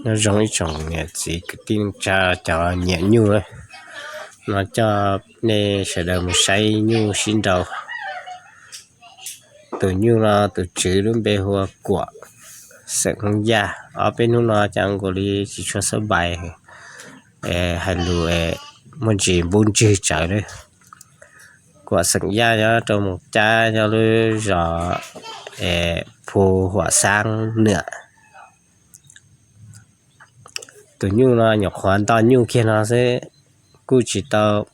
Nyob zoo ib tsoom niam txiv kwv tij neej tsa cov nyiam nyuj no, coj nej sawv daws mus saib nyuj sib nraus. Tus nyuj no tus tswv lub npe hu ua Kuam, xeem Hmoob Yaj. Ob peb hnub no cas nkaus li tsis tshua xab npais, hais lus muaj ntsis npub ntswg tsawv li. Kuam xeem Yaj nyob rau Moos Cab nyob lub zos Phu Huam Xaab Nwam. Tus nyuj no nyuam qhuav nto nyuj kiag no xwb, kuj tsis tau,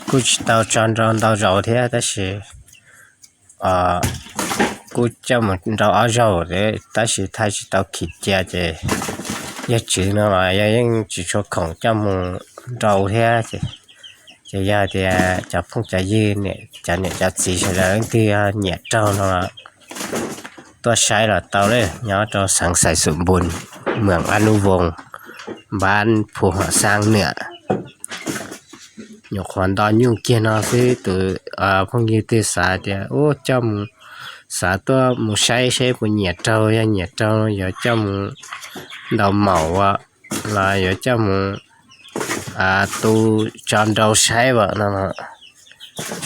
kuj tsis tau tso nrau ntau zaus thiab tab sis kuj coj mus nrau ob zaug tab sis thaij tsis tau khiv cia ces yawg tswv no mas yog yeej tsis tshua khoom coj mus nrau thiab ces, ces yog tias cov phooj cov ywg, cov niam cov txiv sawv daws leej twg yog nyiam raug no tuaj saib los tau li, nyob rau xeev Xais Xum Npus, mwam Ab Nub Voos, npab Phu Huam Xaab Nwam. Nyuam qhuav nto nyuj kiag no xwb tus phooj ywg twg xav tias ub coj mus, xav tuaj mus saib seb puas nyiam raug, yog nyiam raug yuav coj mus ntaus maum ua los yuav coj mus tu tso nrau saib as no,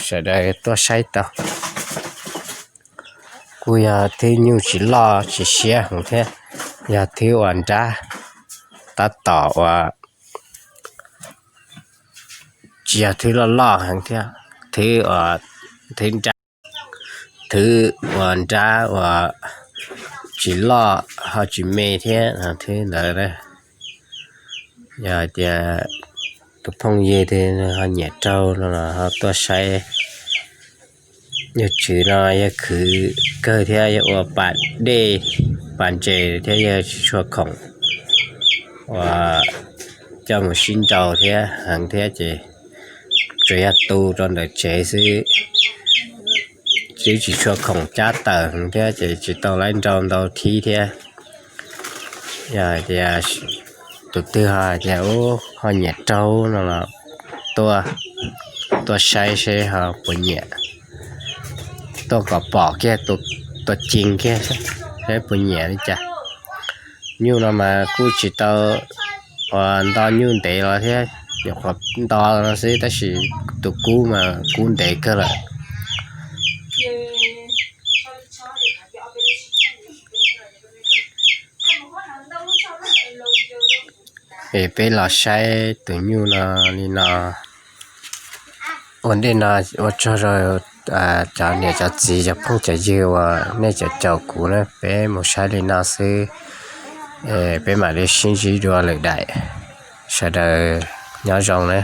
sawv daws tuaj saib tau. Kuj yog thwb nyuj tsis loj tsis siab heev thiab, yog thwb uas nrab tab tom uas tsis yog thwb loj loj heev thiab, thwb, thwb nrab, thwb uas nrab uas tsis loj ho tsis me thiab, thwb ntawd. Yog hais tias tus phooj ywg twg ho nyiam raug no los ho tuaj saib. Yawg tswv no yawg khwv kawg thiab yawg ua pas dej pas ntses thiab yawg tsis tshua khoom uas coj mus sib nrau thiab heev thiab ces tsuas yog tu rau ntawm tsev xwb, twb tsis tshua khoom cab tawm heev thiab ces tsis tau lab nrau ntau thib thiab. Yog hais tias tus twg ho hais tias ub ho nyiam raug no los tuaj, tuaj saib seb ho puas nyiam, tuaj kom pom kiag, tuaj ceev kiag seb puas nyiam li cas. Nyuj no mas kuj tsis tau uas nto nyuj ntev los thiab, nyuam qhuav nto no xwb tab sis tus kub mas kub ntev kawg lawm. Es peb los saib tus nyuj no li no. Ua ntej no ua tsaug rau cov niam cov txiv cov phooj cov ywg uas nej cov caum kuv na, peb mus saib li no xwb, peb mam li sib ntsib dua lwm daim, sawv daws nyob zoo na.